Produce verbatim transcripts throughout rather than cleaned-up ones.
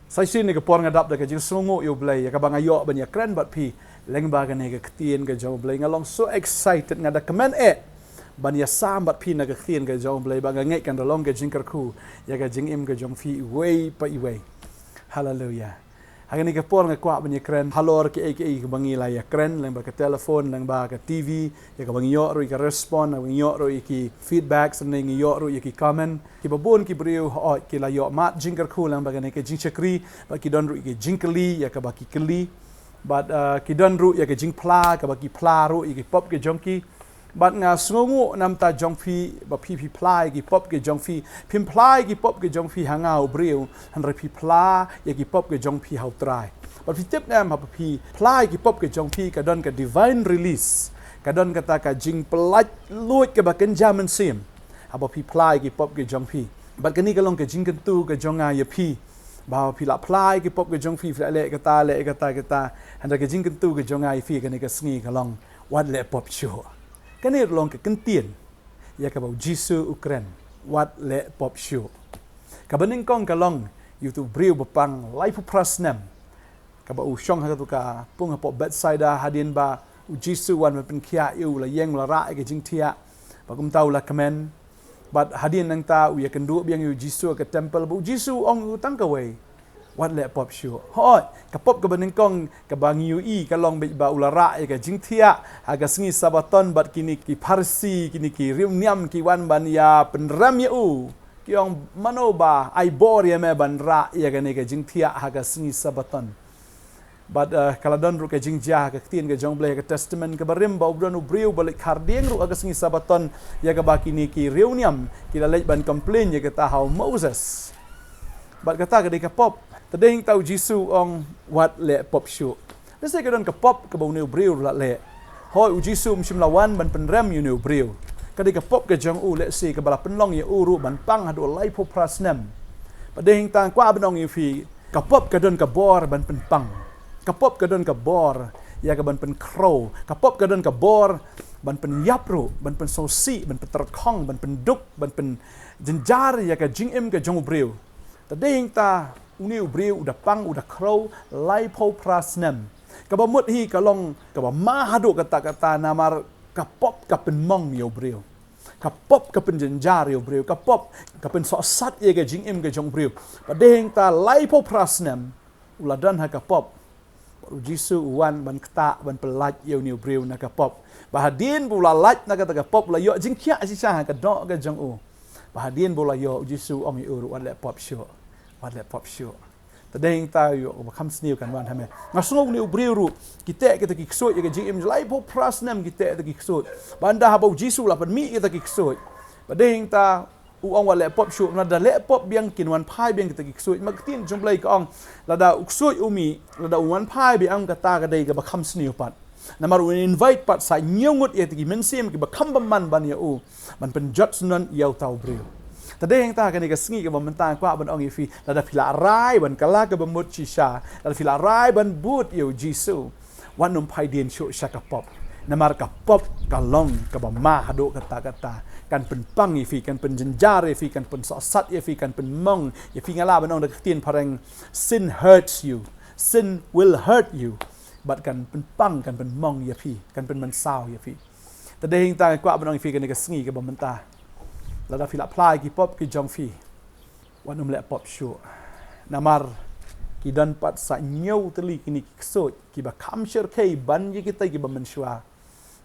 Sa shisien ha kane ka por nga dap da ka jingsngewnguh ïa U Blei ïa kaba nga ïoh ban ïakren bad phi lyngba kane ka ktien ka jong U Blei. Nga long so excited, nga da kmen eh ban ïasam bad phi na ka ktien ka jong U Blei, bad nga ngeit kan da long ka jingkyrkhu ïa ka jingim ka jong phi iwei pa iwei. Haleluia. Ha kane ka por nga kwah ban ïakren halor kiei kiei kiba ngi la ïakren lyngba ka telephone, lyngba ka T V, ïa kaba ngi ïoh ruh ïa ka respond, ngi ïoh ruh ïa ki feedback, sa ngi ïoh ruh ïa ki comment. Kiba bun ki briew hooid ki la ïoh mad jingkyrkhu lyngba kane ka jingshakri, bad ki don ruh ïa ka jingkylli ïa kaba ki kylli, bad, uh, ki don ruh ïa ka jingphla kaba ki phla ruh ïa ki pop ka jong ki. Bad nga sngewnguh namar jong phi ba phi, phi phla ïa ki pop ka jong phi. Phim phla ïa ki pop ka jong phi ha nga u briew, hynrei phi phla ïa ki pop ka jong phi ha U Trai. Bad phi tip ne em, haba phi phla ïa ki pop ka jong phi ka don ka divine release, ka don kata ka jingpyllait luid kaba kynja mynsiem haba phi phla ïa ki pop ka jong phi. Bad kane ka long ka jingkyntu ka jong nga ïa phi, ba phi la phla ïa ki pop ka jong phi, phi la leh kata, leh kata, kata. Hynrei ka jingkyntu ka jong nga ïa phi kane ka sngi ka long, wat leh pop shuh. Kane ruh long ka kyntien ïa kaba U Jisu u kren, wat leh pop shuh. Kaba nyngkong ka long ïa uto u briew ba pang laiphew phra snem, kaba u shong ha kato ka pung hapoh Bethsaida, hadien ba U Jisu u wan ban pynkhiah ïa u, u la ïeng, u la rah ïa ka jingthiah, bad kumta u la kmen. Bad hadien nangta u ïakynduh biang ïa U Jisu ha ka temple, bad U Jisu u ong ïa u tang kawei, wat leh pop shuh. Hooid, ka pop kaba nyngkong kaba ngi ïohi ka long beit ba u la rah ïa ka jingthiah ha ka sngi Sabaton, bad kine ki Pharisi, kine ki riewniam ki wan ban ïa pynrem ïa u, ki ong, mano ba ai bor ïa me ban rah ïa kane ka jingthiah ha ka sngi Sabaton? Bad, eh, ka la don ruh ka jingjia ha ka ktien ka jong U Blei, ha ka Testament kaba rim, ba u don u briew ba leit khardieng ruh ha ka sngi Sabaton, ïa kaba kine ki riewniam ki la leit ban complain ïa kata ha u Moses. Bad kata ka dei ka pop. Te dei hangta U Jisu u ong, wat leh pop shuh. Lehse ka don ka pop kaba une u briew u la leh. Hooid, U Jisu um shym la wan ban pynrem ïa une u briew. Ka dei ka pop ka jong u, lehse kaba la pynlong ïa u ruh ban pang haduh laiphew phra snem. Bad dei hangta nga kwah ban ong ïa phi, ka pop ka don ka bor ban pynpang. Ka pop ka don ka bor ïa ka ban pynkhraw. Ka pop ka don ka bor ban pynïap ruh, ban pynsngewsih, ban pyntyrkhong, ban pynduk, ban pynjynjar ïa ka jingim ka jong u briew. Te dei hangta une u briew u da pang, u da khraw laiphew phra snem. Kaba mut hi ka long kaba ma haduh katta katta, namar ka pop ka pynmong ïa u briew. Ka pop ka pynjynjar ïa u briew. Ka pop ka pynsohsat ïa ka jingim ka jong u briew. Bad dei hangta laiphew phra snem u la don ha ka pop. Bad U Jisu u wan ban ktah, ban pyllait ïa une u briew na ka pop. Bad hadien ba u la lait na kata ka pop, u la ïoh jingkhiah shisha ha ka doh ka jong u. Bad hadien ba u la ïoh, U Jisu u ong ïa u ruh, wat leh pop shuh. Wat leh pop shuh. Te dei hangta ïoh kaba kham sniew kan wan ha me. Nga sngew une u briew ruh, ki teh kita ki ksuid ïa ka jingim, laiphew phra snem ki teh kita ki ksuid. Bad ynda haba U Jisu u la pynmih kita ki ksuid, bad dei hangta u ong, wat leh pop shuh, lada leh pop biang kin wan phai biang kita ki ksuid. Namar ka ktien jong U Blei ka ong, lada u ksuid u mih, lada u wan phai biang, kata ka dei kaba kham sniew pat. Namar un invite pat sa hynñiew ngut ïa kita ki mynsiem kiba kham bymman ban ïa u, ban pynjot syndon ïa uta u briew. Te dei hangta kane ka sngi kaba mynta nga kwah ban ong ïa phi, lada phi la rai ban kylla kaba mut shisha, lada phi la rai ban bud ïa U Jisu, wat nym phai dien shuh sha ka pop. Namar ka pop ka long kaba ma haduh katta katta. Kan pynpang ïa phi, kan pynjynjar ïa phi, kan pynsohsat ïa phi, kan pynmong ïa phi. Nga lah ban ong da ka ktien phareng, sin hurts you. Sin will hurt you. Bad kan pynpang, kan pynmong ïa phi, kan pynmynsaw ïa phi. Te dei hangta nga kwah ban ong ïa phi kane ka sngi kaba mynta, lada phi la phla ïa ki pop ki jong phi, wat nym leh pop shuh. Namar ki don pat sa hynñiew tylli kine ki ksuid kiba kham shyrkhei ban ïa kita kiba mynshuwa.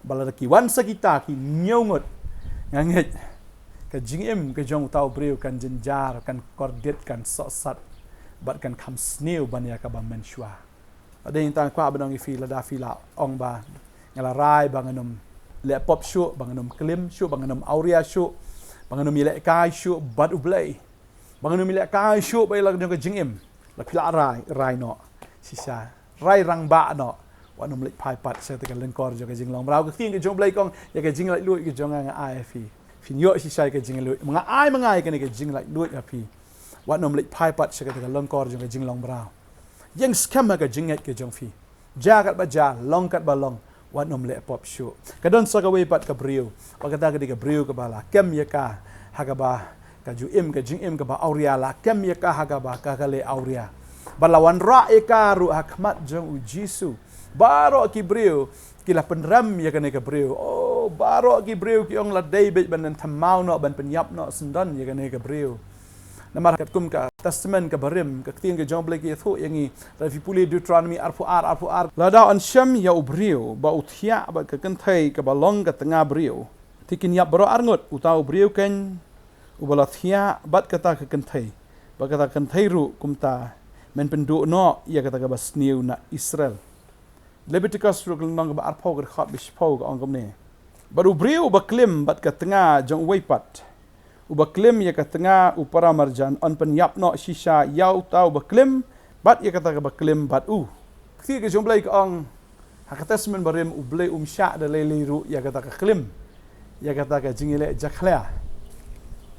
Bad lada ki wan sa kita ki hynñiew ngut, nga ngeit ka jingim ka jong uta u briew kan jynjar, kan kordit, kan sohsat, bad kan kham sniew ban ïa kaba mynshuwa. Bad dei hangta nga kwah ban ong ïa phi, lada phi la ong ba nga la rai ba ngan nym leh pop shuh, ba ngan nym klim shuh, ba ngan nym awria shuh, ba ngan nym ïalehkai shuh bad U Blei, ba ngan nym ïalehkai shuh bad ïa la ka jong ka jingim, lada phi la rai, rai noh shisha, rai rangbah noh, wat nym leit phai pat sha kata ka lyngkor jong ka jinglong mraw. Ka ktien ka jong U Blei ka ong, ïa ka jinglaitluid ka jong nga nga ai ïa phi. Phin ïoh shisha ïa ka jinglaitluid, ma nga ai ma nga ïa kane ka jinglaitluid ha phi. Wat nym leit phai pat sha kata ka lyngkor jong ka jinglong mraw. Ïeng skhem ha ka jingngeit ka jong phi. Jia kat ba jia, long kat ba long, wat nym leh pop shuh. Ka don sa kawei pat ka briew. Bad kata ka dei ka briew kaba la kem ïa ka ha kaba ka ju im, ka jingim kaba awria, la kem ïa ka ha kaba ka, ka leh awria. Ba la wanrah ïa ka ruh ha khmat jong u Jisu. Baroh ki briew ki la pynrem ïa kane ka briew. Oh, baroh ki briew ki ong la dei beit ban nym thymmai noh, ban pynïap noh syndon ïa kane ka briew. Namar katkum ka testament kaba rim, ka ktien ka jong U Blei ka ïathuh ïa ngi. Lada phi pule Deuteronomi arphew ar, arphew ar. Lada yn shem ïa u briew ba u thiah bad ka kynthei kaba long ka tnga briew, te kin ïap baroh arngut. Uta u briew keiñ uba la thiah bad kata ka kynthei, bad kata ka kynthei ruh kumta, men pynduh noh ïa kata kaba sniew na Israel. Leviticus ruh ka lynnong kaba arphew, ka dkhot ba shiphew, ka ong kumne: Bad u briew uba klim bad ka tnga jong uwei pat, uba klim ïa ka tnga u para marjan, yn pynïap noh shisha ïa uta uba klim bad ïa kata kaba klim bad u. Ka ktien ka jong U Blei ka ong, ha ka testament barim U Blei um shah da lei lei ruh ïa kata ka klim, ïa kata ka jingïaleh jakhlia.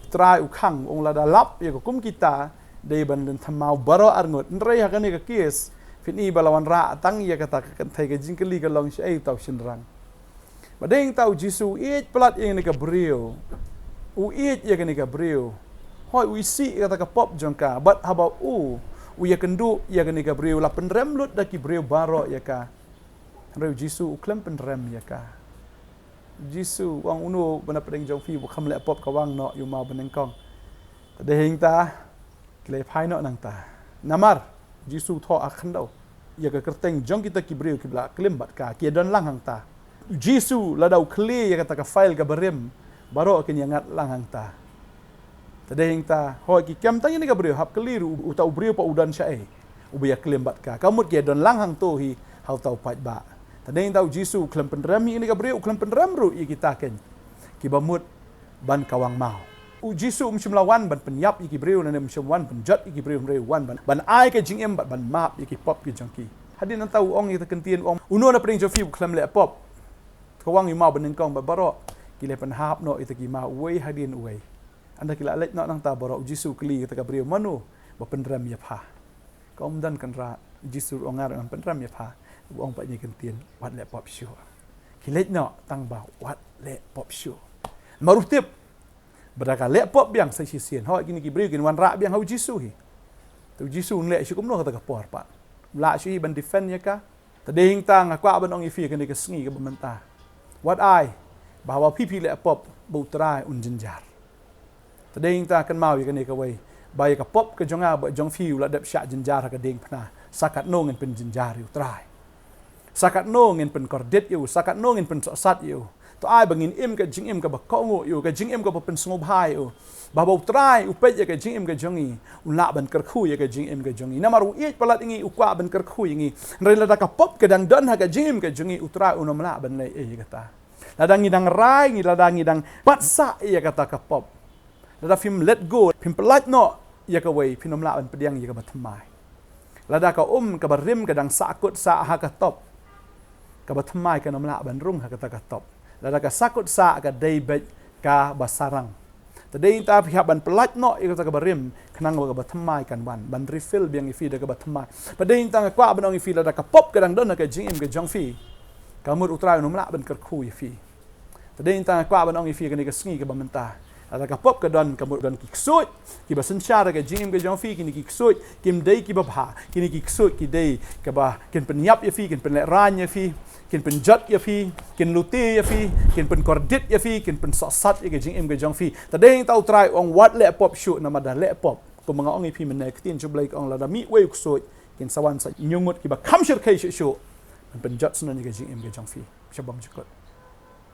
U Trai u khang, u ong lada lap ïa ka kum kita, dei ban nym thymmai baroh arngut. Hynrei ha kane ka case, phin i ba la wanrah tang ïa kata ka kynthei. Ka jingkylli ka long, shaei uta u shynrang? Ba dei hangta u Jisu u ïeit palat ïa kane ka briew. U ïeit ïa kane ka briew. Hooid, u isih ïa kata ka pop jong ka. Bad haba u, u ïakynduh ïa kane ka briew, la pynrem lut da ki briew baroh ïa ka. Hynrei u Jisu u khlem pynrem ïa ka. U Jisu u ong, uno ba na pdeng jong phi ba khlem leh pop, ka wang noh ïa u maw banyngkong. Te dei hangta, ki la ïa phai noh nangta. Namar u Jisu u thoh ha khyndew ïa ka kyrteng jong kita ki briew kiba la klim bad ka, ki ïa don lang hangta. U Jisu lada u khlieh ïa kata ka file kaba rim, baroh kin ïa ngat lang hangta. Te dei hangta, hooid, ki kem tang ïa kane ka briew, hap kylli ruh uta u briew pat u don shaei uba ïa klim bad ka. Ka mut ki ïa don lang hangto hi ha uta u paidbah. Te dei hangta u Jisu u khlem pynrem ïa kane ka briew, u khlem pynrem ruh ïa kita keiñ kiba mut ban kawang maw. U Jisu um shym la wan ban pynïap ïa ki briew, lane um shym wan pynjot ïa ki briew, hynrei u wan ban, ban ai ka jingim bad ban map ïa ki pop ki jong ki. Hadien nangta u ong ïa kita ki ktien, u ong, uno na pdeng jong phi ba khlem leh pop, ka wang ïa u maw banyngkong. Bad baroh ki la pynhap noh ïa kita ki maw, uwei hadien uwei. Ynda ki la leit noh nangta baroh, u Jisu u kylli ïa kata ka briew, mano ba pynrem ïa pha? Ka ong, ym don Kynrad. U Jisu u ong, nga ruh ngam pynrem ïa pha. U ong pat ïa kane ka ktien, wat leh pop shuh. Ki leit noh tang ba wat leh pop shuh. Namar u tip ba da ka leh pop biang sa shisien, hooid, kine ki briew kin wanrah biang ha u Jisu hi. Te u Jisu un leh shuh kumno kata ka por pat? U lah shuh hi ban defend ïa ka? Te dei hangta nga kwah ban ong ïa phi kane ka sngi kaba mynta, wat ai ba haba phi phi leh pop ba u Trai un jynjar. Te dei hangta, kynmaw ïa kane kawei, ba ïa ka pop ka jong nga bad jong phi u la dep shah jynjar ha ka diengphna. Sa katno ngin pynjynjar ïa u Trai? Sa katno ngin pynkordit ïa u? Sa katno ngin pynsohsat ïa u? To ai ba ngin im ka jingim kaba kohnguh ïa u, ka jingim kaba pynsngewbha ïa u. Ba haba u Trai u peit ïa ka jingim ka jong ngi, un lah ban kyrkhu ïa ka jingim ka jong ngi. Namar u ïeit palat ïa ngi, u kwah ban kyrkhu ïa ngi. Hynrei lada ka pop ka dang don ha ka jingim ka jong ngi, u Trai un ym lah ban leh ei ïa kata. Lada ngi dang rai, ngi, lada ngi dang bat sah ïa kata ka pop, lada phim let go, phim pyllait noh ïa kawei, phin ym lah ban pdiang ïa kaba thymmai. Lada ka um kaba rim ka dang sahkut sah ha ka top, kaba thymmai kan ym lah ban rung ha kata ka top. Lada ka sahkut sah ka dei beit kaba sarang. Te dei hangta phi hap ban pyllait noh ïa kata kaba rim, khnang ba kaba thymmai kan wan ban refill biang ïa phi da kaba thymmai. Te dei hangta nga kwah ban ong ïa phi, lada ka pop ka dang don ha ka jingim ka jong phi, ka mut u Trai un ym lah ban kyrkhu ïa phi. Te dei hangta nga kwah ban ong ïa phi kane ka sngi kaba mynta, lada ka pop ka don, ka mut don ki ksuid kiba synshar ha ka jingim ka jong phi. Kine ki ksuid kim dei kiba bha. Kine ki ksuid ki dei kaba kin pynïap ïa phi, kin pynlehraiñ ïa phi, kin pynjot ïa phi, kin lute ïa phi, kin pynkordit ïa phi, kin pynsohsat ïa ka jingim ka jong phi. Te dei hangta u Trai u ong, wat leh pop shuh, namar da leh pop, kumba nga ong ïa phi mynne, ka ktien jong u Blei ka ong, lada mih wei u ksuid, kin sa wan sa hynñiew ngut kiba kham shyrkhei shuh shuh ban pynjot syndon ïa ka jingim ka jong phi sha bymjukut.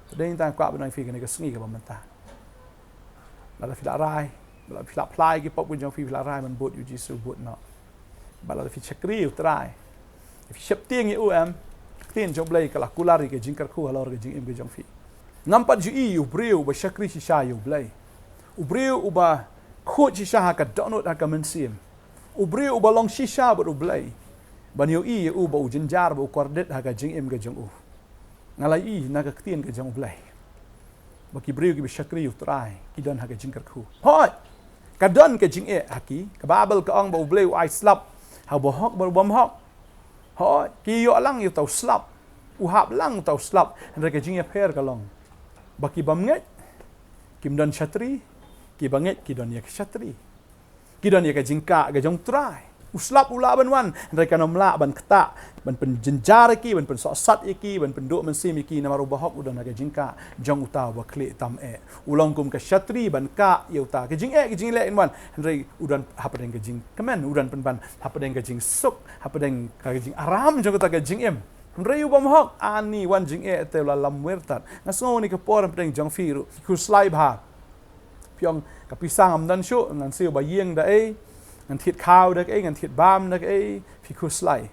Te dei hangta nga kwah ban ong ïa phi kane ka sngi kaba mynta, lada phi la rai, lada phi la phla ïa ki pop ka jong phi, phi la rai ban bud ïa u Jisu, bud noh. Bad lada phi shakri ïa u Trai, phi sheptieng ïa u, em, ka ktien jong u Blei ka la kular ïa ka jingkyrkhu halor ka jingim ka jong phi. Ngam pat ju ïohi ïa u briew uba shakri shisha ïa u Blei, u briew uba khuid shisha ha ka dohnud ha ka mynsiem, u briew uba long shisha bad u Blei, ban ïohi ïa u ba u jynjar, ba u kordit ha ka jingim ka jong u. Nga la ïohi na ka ktien ka jong u Blei ba ki briew kiba shakri ïa u Trai ki don ha ka jingkyrkhu. Hooid, ka don ka jingeh ha ki. Ka Baibl ka ong ba u Blei u ai slap ha u bahok bad u bymhok. Hooid, ki ïoh lang ïa uta u slap, u hap lang uta u slap. Hynrei ka jingïapher ka long ba ki bymngeit kim don shatri, ki bangeit ki don ïa ka shatri. Ki don ïa ka jingkah ka jong u Trai. U slap u lah ban wan, hynrei kan ym lah ban ktah, ban pynjynjar ïa ki, ban pynsohsat ïa ki, ban pynduh mynsiem ïa ki, namar u bahok u don ha ka jingkah jong uta uba khlieh tam eh. U long kum ka shatri ban kah ïa uta. Ka jingeh, ka jingleh in wan, hynrei u don hapdeng ka jingkmen, u don pynban hapdeng ka jingsuk, hapdeng ka jingaram jong uta ka jingim. Hynrei u bahok, ani wan jingeh te u la lamwir tad. Nga sngew kane ka por hapdeng jong phi ruh, phi khuslai bha. Phi ong ka pisa ngam don shuh, ngan siew ba ïing da ei, ngan thied khaw da ei, ngan thied bam da ei, phi khuslai.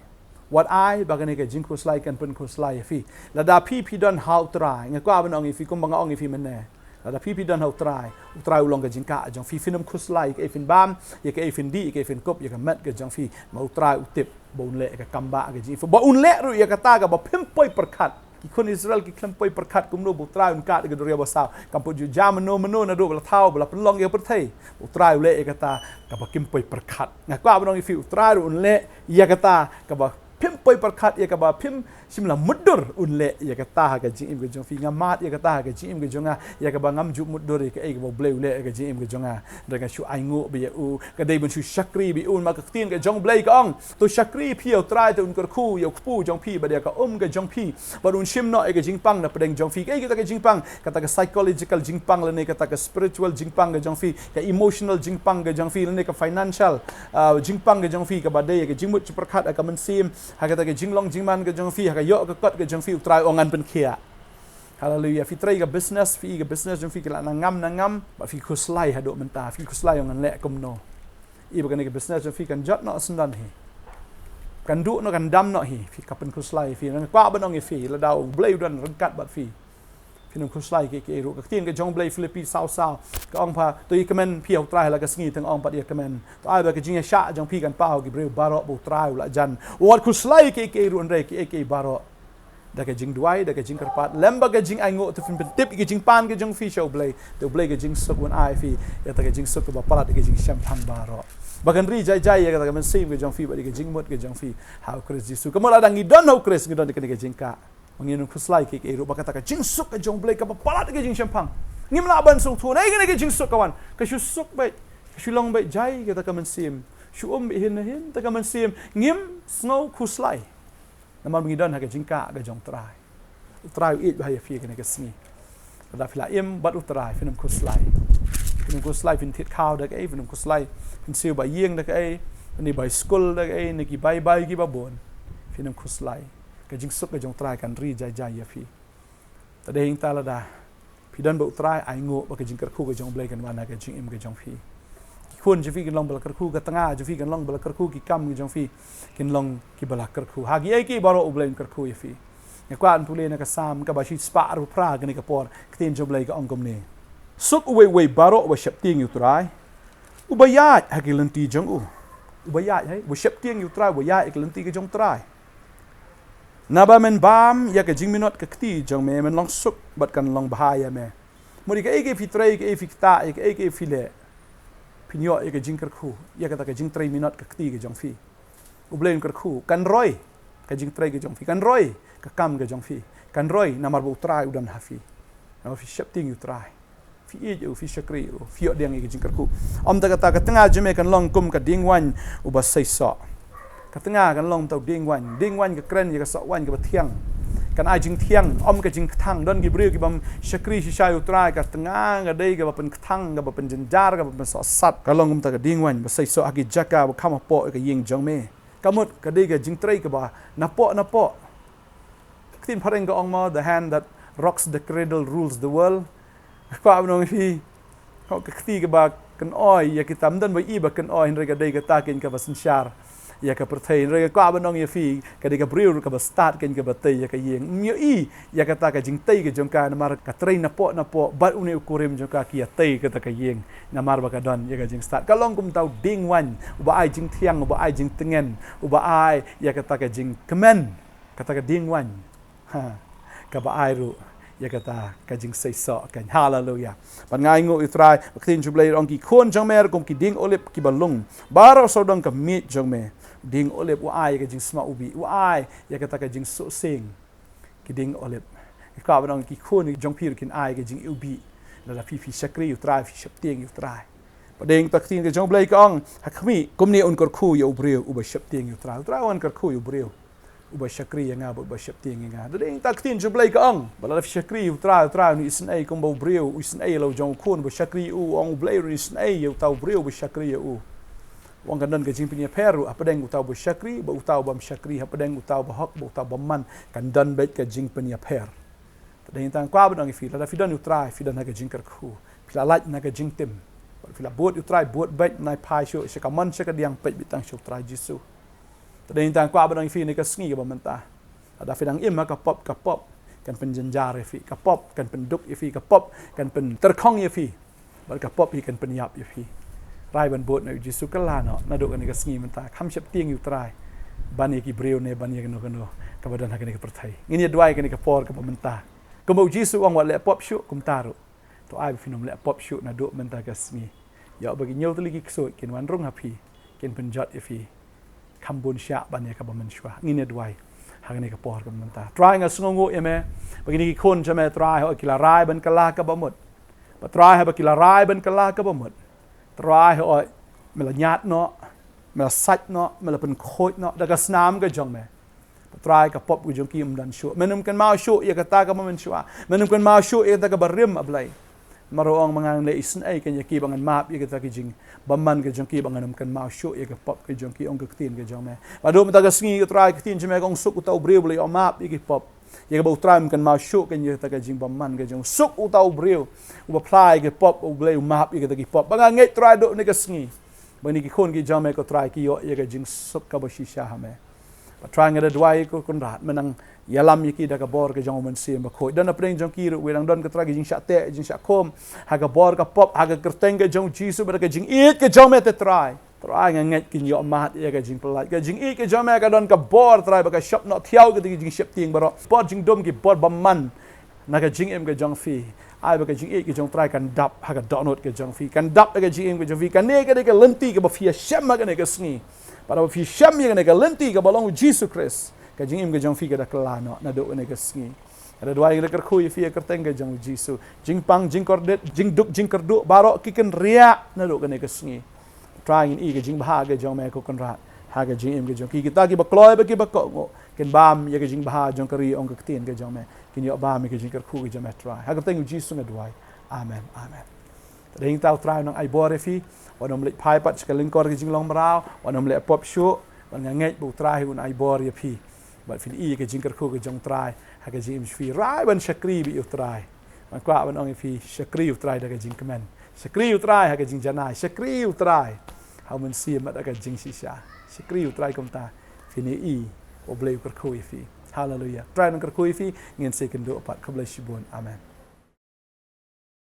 Wat ai ba kane ka jingkhuslai kan pynkhuslai ïa phi. Lada phi phi don ha U Trai, nga kwah ban ong ïa phi kumba nga ong ïa phi mynne. Lada phi phi don ha U Trai, U Trai u long ka jingkah jong phi, phin ym khuslai ïa kaei phin bam, ïa kaei phin dih, ïa kaei phin kup, ïa ka met ka jong phi. Ma U Trai u tip ba un leh ïa ka kam ba ka jing, ba un leh ruh ïa kata kaba phim poi pyrkhat. Ki khun Israel ki khlem poi pyrkhat kumno ba U Trai un kad ïa ka duriaw basaw. Kam pat ju jia mano mano naduh ba la thaw, ba la pynlong ïa ka pyrthei. U Trai u leh ïa kata kaba kim poi pyrkhat. Nga kwah ban ong ïa phi, U Trai ruh un leh ïa kata kaba phim poi pyrkhat, ïa kaba phim shym la mutdur, un leh ïa kata ha ka jingim ka jong phi. Nga mad ïa kata ha ka jingim ka jong nga, ïa kaba ngam ju mutdur ïa kaei kaba U Blei u leh ïa ka jingim ka jong nga. Hynrei nga shu ainguh bha ïa u, nga dei ban shu shakri bha ïa u, namar ka ktien ka jong U Blei ka ong, to shakri phi ïa U Trai, te un kyrkhu ïa u kpu jong phi bad ïa ka um ka jong phi, bad un shim noh ïa ka jingpang na pdeng jong phi. Kaei kata ka jingpang? Kata ka psychological jingpang, lane kata ka spiritual jingpang ka jong phi, ka emotional jingpang ka jong phi, lane ka financial, ah, jingpang ka jong phi, kaba dei ïa ka jingmut jingpyrkhat ha ka mynsiem, ha kata ka jinglong jingman ka jong phi, ha ka ïoh ka kot ka jong phi, U Trai u ong ngan pynkhiah. Haleluia. Phi trei ka business, phi i ka business jong phi ka la na ngam na ngam, bad phi khuslai haduh mynta, phi khuslai, ong ngan leh kumno. I ba kane ka business jong phi kan jot noh syndon hi, kan duh noh, kan dam noh hi, phi, ka pynkhuslai ïa phi. Nga kwah ban ong ïa phi, lada U Blei u don ryngkat bad phi, phin ym khuslai kiei kiei ruh. Ka ktien ka jong U Blei, Philippi saw saw, ka ong pat, to ïakmen phi ha U Trai ha la ka sngi, te nga ong pat ïakmen. To ai ba ka jingïaishah jong phi kan paw ha ki briew baroh, ba U Trai u la jan. Wat khuslai kiei kiei ruh, hynrei kiei kiei baroh, da ka jingduwai, da ka jingkyrpad, lem bad ka jingainguh, te phin pyntip ïa ka jingpan ka jong phi sha U Blei, te U Blei ka jingsuk un ai phi ïa kata ka jingsuk kaba palat ïa ka jingshemphang baroh, ba kan ri jai jai ïa kata ka mynsiem ka jong phi bad ïa ka jingmut ka jong phi ha U Khrist Jisu. Ka mut lada ngi don ha U Khrist, ngi don ïa kane ka jingkah, ba ngin ym khuslai kiei kiei ruh, ba kata ka jingsuk ka jong U Blei kaba palat ïa ka jingshemphang, ngim lah ban sngewthuh. Naei kane ka jingsuk ka wan, ka shu suk beit, ka shu long beit jai kata ka mynsiem, shu um beit hin na hin kata ka mynsiem, ngim sngew khuslai. Namar ba ngi don ha ka jingkah ka jong U Trai. U Trai u ïeit bha ïa phi kane ka sngi. Lada phi la im bad U Trai, phin ym khuslai. Phin ym khuslai phin thied khaw da kaei, phin ym khuslai phin siew ba ïing da kaei, ne bai skul da kaei, ne ki bai bai kiba bun. Phin ym khuslai. Ka jingsuk ka jong U Trai kan ri jai jai ïa phi. Te dei hangta lada phi don bad U Trai, ainguh ba ka jingkyrkhu ka jong U Blei kan wan ha ka jingim ka jong phi. Ki khun jong phi kin long ba la kyrkhu, ka tnga jong phi kan long ba la kyrkhu, ki kam ka jong phi kin long kiba la kyrkhu. Ha kiei kiei baroh U Blei un kyrkhu ïa phi. Nga kwah ban pule na ka Salm kaba shispah arphew phra kane ka por, ka ktien jong U Blei ka ong kumne: Suk uwei uwei baroh uba sheptieng ïa U Trai, uba ïaid ha ki lynti jong u. Uba ïaid, hei, uba sheptieng ïa U Trai, uba ïaid ha ki lynti ka jong U Trai. Naba men bam ïa ka jingminot ka kti jong me, men long suk bad kan long bha ïa me. Mut ïa kaei kaei phi trei, kaei phi ktah, ïa kaei kaei phi leh, phin ïoh ïa ka jingkyrkhu ïa kata ka jingtrei minot ka kti ka jong phi. U Blei un kyrkhu, kan roi ka jingtrei ka jong phi, kan roi ka kam ka jong phi, kan roi namar ba U Trai u don ha phi. Namar phi sheptieng ïa U Trai. Phi ïeit ïa u, phi shakri ïa u, phi ïoh dieng ïa ka jingkyrkhu. Ym ta kata, ka tnga jong me kan long kum ka dieng waiñ uba seisoh. Ka tnga kan long kum uta u dieng waiñ. Dieng waiñ ka kren ïa ka soh waiñ kaba thiang. Kan ai jingthiang, ym ka jingkthang. Don ki briew ki bym shakri shisha ïa U Trai, ka tnga ka dei kaba pynkthang, kaba pynjynjar, kaba pynsohsat. Ka long kum uta ka dieng waiñ ba seisoh ha ki jaka ba kham hapoh ïa ka ïing jong me. Ka mut ka dei ka jingtrei kaba napoh napoh. Ka ktien phareng ka ong mo, "The hand that rocks the cradle rules the world." Kwah ban ong ïa phi, ka kti kaba kynoi ïa kita, ym don ba i ba kynoi, hynrei ka dei kata keiñ kaba synshar ïa ka pyrthei. Hynrei kwah ban ong ïa phi, ka dei ka briew kaba stad keiñ kaba tei ïa ka ïing. Ym ïohi ïa kata ka jingtei ka jong ka, namar ka trei napoh napoh bad une u kurim jong ka, ki ïatei kata ka ïing. Namar ba ka don ïa ka jingstad. Ka long kum uta u dieng waiñ uba ai jingthiang, uba ai jingtngen, uba ai ïa kata ka jingkmen. Kata ka dieng waiñ, ha, kaba ai ruh ïa kata ka jingseisoh keiñ. Haleluia. Bad nga ainguh ïa U Trai, ba ka ktien jong U Blei ka ong, "Ki khun jong me kum ki dieng olib kiba lung baroh sawdong ka miej jong me." Dieng olib u ai ïa ka jingsma ubih, u ai ïa kata ka jingsuhsieng. Ki dieng olib. Nga kwah ban ong, ki khun jong phi ruh kin ai ïa ka jingubih lada phi, phi shakri ïa U Trai, phi sheptieng ïa U Trai. Pdeng ta ktien ka jong U Blei ka ong, ha khmih, kumne un kyrkhu ïa u briew uba sheptieng ïa u Trai. U Trai un kyrkhu ïa u briew uba shakri ïa nga bad uba sheptieng ïa nga. Pdeng ta ktien jong U Blei ka ong, ba lada phi shakri ïa u Trai, u Trai un isynei kumba u briew u isynei ïa la u jong u khun uba shakri ïa u. U ong U Blei un isynei ïa uta u briew uba shakri ïa u. U ong kan don ka jingpynïapher ruh hapdeng uta uba shakri bad uta u bym shakri, hapdeng uta uba hok bad uta u bymman, kan don beit ka jingpynïapher. Pdeng ta nga kwah ban ong ïa phi, lada phi don ïa u Trai, phi don ha ka jingkyrkhu, phi la lait na ka jingtim, bad phi la bud ïa u Trai, bud beit, nai phai shuh sha ka mon sha ka diang, peit beit tang sha u Trai Jisu. Pdeng ta nga kwah ban ong ïa phi, kane ka sngi kaba mynta, lada phi dang im ha ka pop, ka pop kan pynjynjar ïa phi, ka pop kan pynduk ïa phi, ka pop kan pyntyrkhong ïa phi, bad ka pop hi kan pynïap ïa phi. Trai ban bud na u Jisu, kylla noh naduh kane ka sngi mynta. Kham sheptieng ïa u Trai ban ïa ki briew ne ban ïa kano kano kaba don ha kane ka pyrthei. Ngin ïa duwai kane ka por kaba mynta. Kumba u Jisu u ong, wat leh pop shuh, kumta ruh to ai ba phin ym leh pop shuh naduh mynta ka sngi. Ïoh ba ki hynñiew tylli ki ksuid kin wan rung ha phi, kin pynjot ïa phi. Kham bun shah ban ïa kaba mynshuwa. Ngin ïa duwai ha kane ka por kaba mynta. Trai, nga sngewnguh ïa me ba kine ki khun jong me, Trai, hooid ki la rai ban kylla kaba mut. Bad Trai, haba ki la rai ban kylla kaba mut, Trai, hooid me la ñiad noh, me la sait noh, me la pynkhuid noh da ka snam ka jong me. Bad Trai, ka pop ka jong ki ym don shuh. Men ym kynmaw shuh ïa kata kaba mynshuwa. Men ym kynmaw shuh ïa kata kaba rim, A Blei. Namar u ong ba ngan leh isynei kein ïa ki, ba ngan map ïa kita ki jingbymman ka jong ki, ba ngan ym kynmaw shuh ïa ka pop ka jong ki, ong ka ktien ka jong me. Bad naduh mynta ka sngi, ko Trai, ka ktien jong me ka ong, suk uta u briew uba la ïoh map ïa ki pop, ïa kaba u Trai um kynmaw shuh kein ïa kita ki jingbymman ka jong u. Suk uta u briew uba phla ïa ki pop, U Blei, u map ïa kita ki pop. Ba nga ngeit, Trai, naduh kane ka sngi, ba kine ki khun ki jong me, ko Trai, ki ïoh ïa ka jingsuk kaba shisha ha me. Bad Trai, nga da duwai, ko Kynrad, men nang ïalam ïa ki da ka bor ka jong U Mynsiem Bakhuid. Don hapdeng jong ki ruh uwei dang don, ko Trai, ka jingshah teh, jingshah khum ha ka bor ka pop, ha ka kyrteng ka jong U Jisu, bad da ka jingïeit ka jong me te, Trai, Trai, nga ngeit kin ïoh mad ïa ka jingpyllait. Ka jingïeit ka jong me ka don ka bor, Trai, ba ka shop noh thiaw kita ki jingsheptieng baroh, bor jingdum, ki bor bymman na ka jingim ka jong phi. Ai ba ka jingïeit ka jong, Trai, kan dap ha ka dohnud ka jong phi, kan dap ha ka jingim ka jong phi. Kane ka dei ka lynti kaba phi ïashem ha kane ka sngi. Bad haba phi shem ïa kane ka lynti kaba long U Jisu Khrist, ka jingim ka jong phi ka da kylla noh naduh kane ka sngi. Nga da duwai, nga da kyrkhu ïa phi ha ka kyrteng ka jong U Jisu. Jingpang, jingkordit, jingduk, jingkyrduh, baroh ki kynriah naduh kane ka sngi. Trai, ngin i ka jingbha ka jong me, ko Kynrad, ha ka jingim ka jong ki. Kita kiba kloi bad kiba kohnguh kin bam ïa ka jingbha jong ka ri, ong ka ktien ka jong me. Kin ïoh bam ïa ka jingkyrkhu ka jong me, Trai. Ha ka kyrteng U Jisu nga duwai. Amen. Amen. Pdeng ta, U Trai un nang ai bor ïa phi. Wat nym leit phai pat sha ka lyngkor ka jinglong mraw. Wat nym leh pop shuh. Bad nga ngeit ba U Trai un ai bor ïa phi, bad phin i ka jingkyrkhu ka jong U Trai ha ka jingim jong phi. Rai ban shakri bad ïa U Trai. Nga kwah ban ong ïa phi, shakri ïa U Trai da ka jingkmen. Shakri ïa U Trai ha ka jingjanai. Shakri ïa U Trai ha U Mynsiem bad ha ka jingshisha. Shakri ïa U Trai, kumta phin ïohi U Blei u kyrkhu ïa phi. Haleluia. Trai un nang kyrkhu ïa phi. Ngin sa ïakynduh pat. Khublei shibun. Amen.